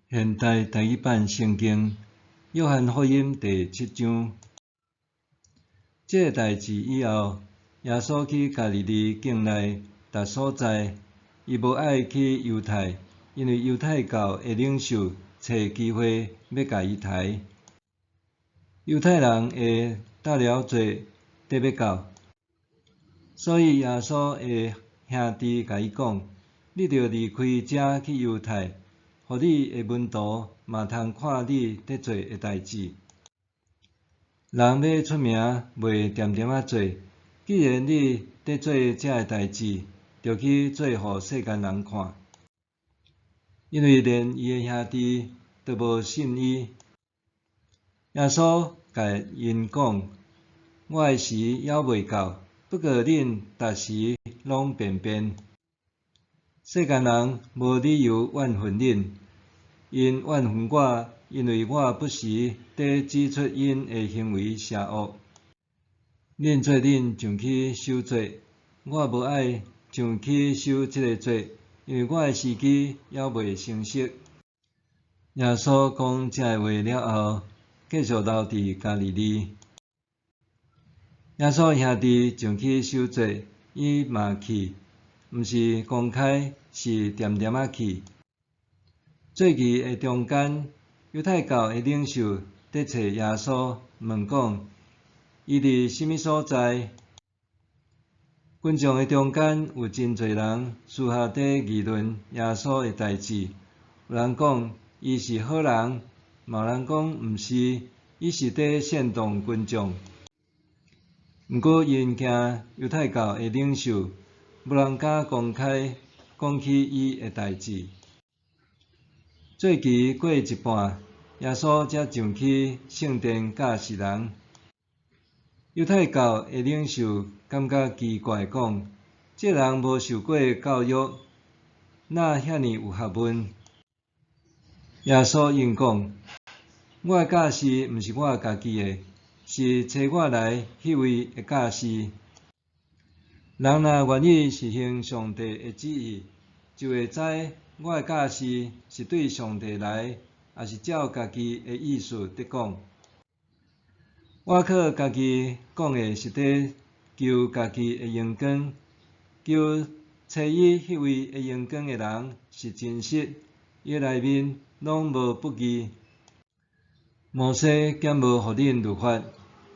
現代台語版聖經，約翰福音第七章。這个代誌以後，耶穌去加利利境內逐所在，伊無愛去猶太，因為猶太教的領袖揣機會欲共伊刣。猶太人的晝了節綴欲到，所以耶穌的兄弟共伊講：你著離開遮去猶太，予你的門徒嘛通看你佇做的代誌。人欲出名，袂恬恬仔做。既然你佇做這个代誌，就去做予世間人看。因為連伊的兄弟都無信伊。耶穌共𪜶講：我的時猶未到，不過恁逐時攏便便。世間人無理由怨恨恁，𪜶怨恨我，因為我不時佇指出𪜶的行為邪惡。恁做陣上去守節，我無愛上去守這个節，因為我的時機猶未成熟。耶穌講這个話了後，繼續留佇加利利。耶穌兄弟上去守節，伊嘛去，毋是公開，是恬恬仔去。節期的中間，猶太教的領袖佇揣耶穌，問講：伊佇啥物所在？群眾的中間有真濟人私下佇議論耶穌的代誌，有人講伊是好人，嘛有人講毋是，伊是佇煽動群眾。毋過𪜶驚猶太教的領袖，無人敢公開講起伊的代誌。節期過一半，耶穌才上去聖殿教示人。猶太教的領袖感覺奇怪，講：這人無受過教育，哪遐爾有學問？耶穌應講：我的教示毋是我家己的，是差我來彼位的教示。人若願意實行上帝的旨意，就會知我的教示是對上帝來，抑是照家己的意思佇講。我靠家己講的是佇求家己的榮光，求差伊彼位的榮光的人是真實，伊內面攏無不義。摩西敢無予恁律法？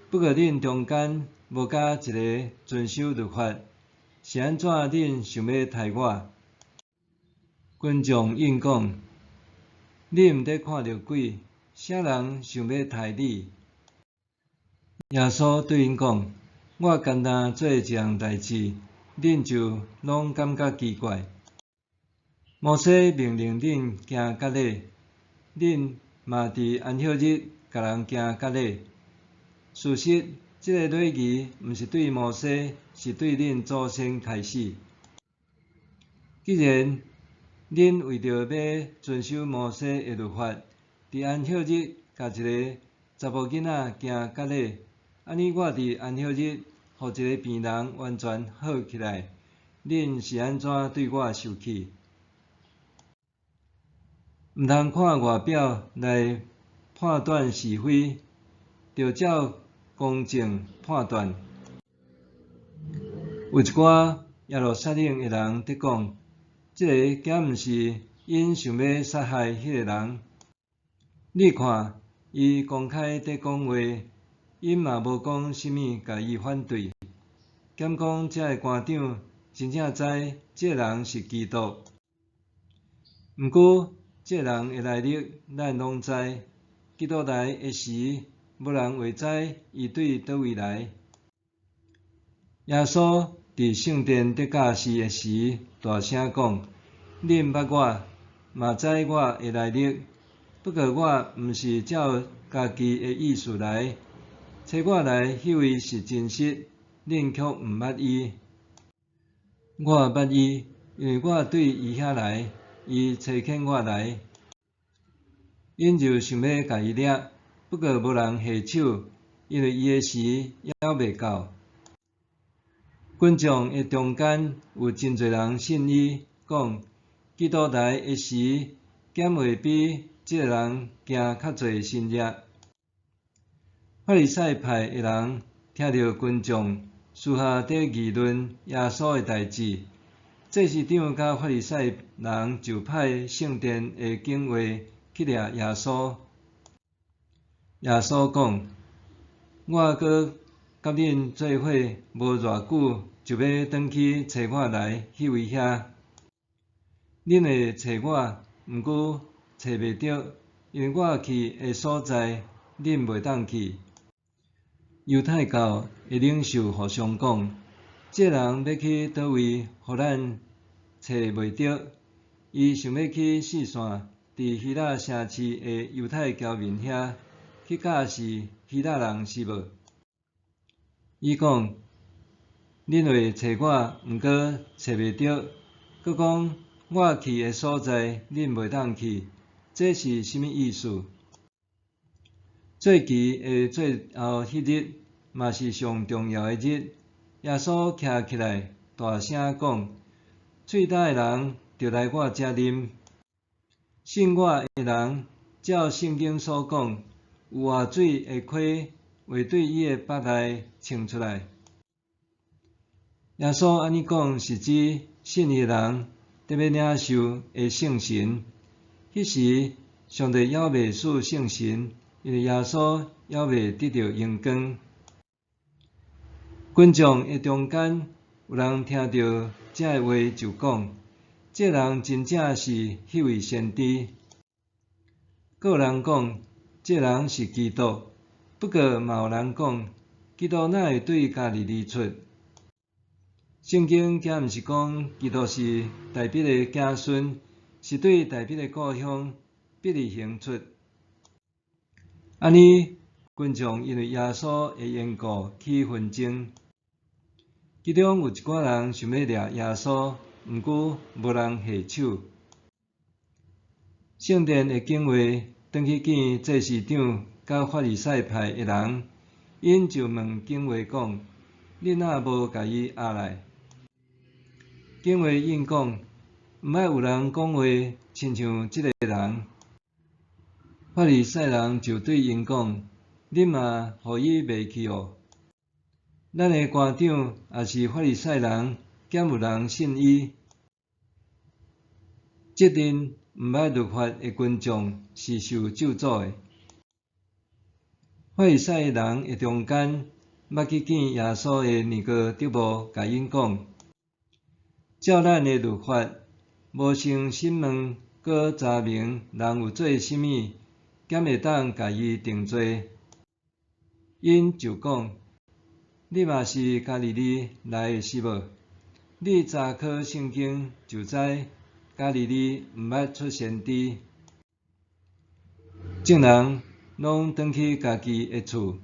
不過恁中間無甲一个遵守律法，是按怎恁想欲刣我？群眾應講：你毋佇看著鬼，啥人想欲刣你？耶穌對𪜶講：我干焦做一項代誌，恁就攏感覺奇怪。摩西命令恁行割禮，恁嘛佇安息日共人行割禮。事實，這个禮儀毋是對摩西，是對恁祖先開始。既然恁為著欲遵守摩西的律法，佇安息日共一个查某囡仔行割禮，按呢我佇安息日予一个病人完全好起來，恁是按怎對我受氣？毋通看外表來判斷是非，著照公正判斷。有一寡耶路撒冷的人佇講：這个敢毋是𪜶想欲殺害彼个人？你看，伊公開佇講話，𪜶嘛無講啥物共伊反對。敢講遮个官長真正知這个人是基督？毋過，這个人的來歷，咱攏知。基督來的時，無人會知伊對佗位來。耶穌佇聖殿佇教示的時，大聲講：恁捌我，嘛知我的來歷。不過我毋是照家己的意思來，差我來彼位是真實，恁卻毋捌伊。我捌伊，因為我對伊遐來，伊差遣我來。𪜶就想欲共伊掠，不過無人下手，因為伊的時猶未到。群眾的中間有真濟人信伊，講：基督來的時，敢會比這个人行較濟神蹟。法利賽派的人聽著群眾私下佇議論耶穌的代誌，祭司長佮法利賽人就派聖殿的警衛去掠耶穌。耶穌講：我閣佮恁做伙無偌久，就欲轉去差我來彼位遐。恁會揣我，毋過揣袂著，因為我去的所在，恁袂當去。猶太教的領袖互相講：這人欲去佗位，予咱揣袂著？伊想欲去四散佇希臘城市的猶太僑民遐，去教示希臘人是無？伊講：恁會揣我，毋過揣袂著；閣講我去的所在，恁袂當去，這是啥物意思？節期的最後彼日，嘛是上重要的日，耶穌徛起來，大聲講：喙焦的人，著來我遮啉。信我的人，照聖經所講，有活水的溪會對伊的腹內衝出來。耶穌按呢講，是指信伊的人得欲領受的聖神。彼時，上帝猶未賜聖神，因為耶穌猶未得著榮光。群眾的中間有人聽著這个話，就講：這人真正是彼位先知。閣有人講：這人是基督。不過嘛有人講：基督哪會對加利利出？聖經敢毋是講基督是大衛的子孫，是對大衛的故鄉伯利恆出？按呢，群眾因為耶穌的緣故起紛爭，其中有一寡人想欲掠耶穌，毋過無人下手。聖殿的警衛轉去見祭司長佮法利賽派的人，𪜶就問警衛講：恁哪無共伊押來？警衛應講：毋捌有人講話親像這个人。法利賽人就對𪜶講：恁嘛予伊迷去哦？咱的官長抑是法利賽人，敢有人信伊？這陣毋捌律法的群眾是受咒詛的。法利賽人的中間，捌去見耶穌的尼哥底母，共𪜶講：照咱的律法，無先審問，閣查明人有做啥物，敢會當共伊定罪？𪜶就講：你嘛是加利利來的是無？你查考聖經就知，加利利毋捌出先知。眾人攏轉去家己的厝。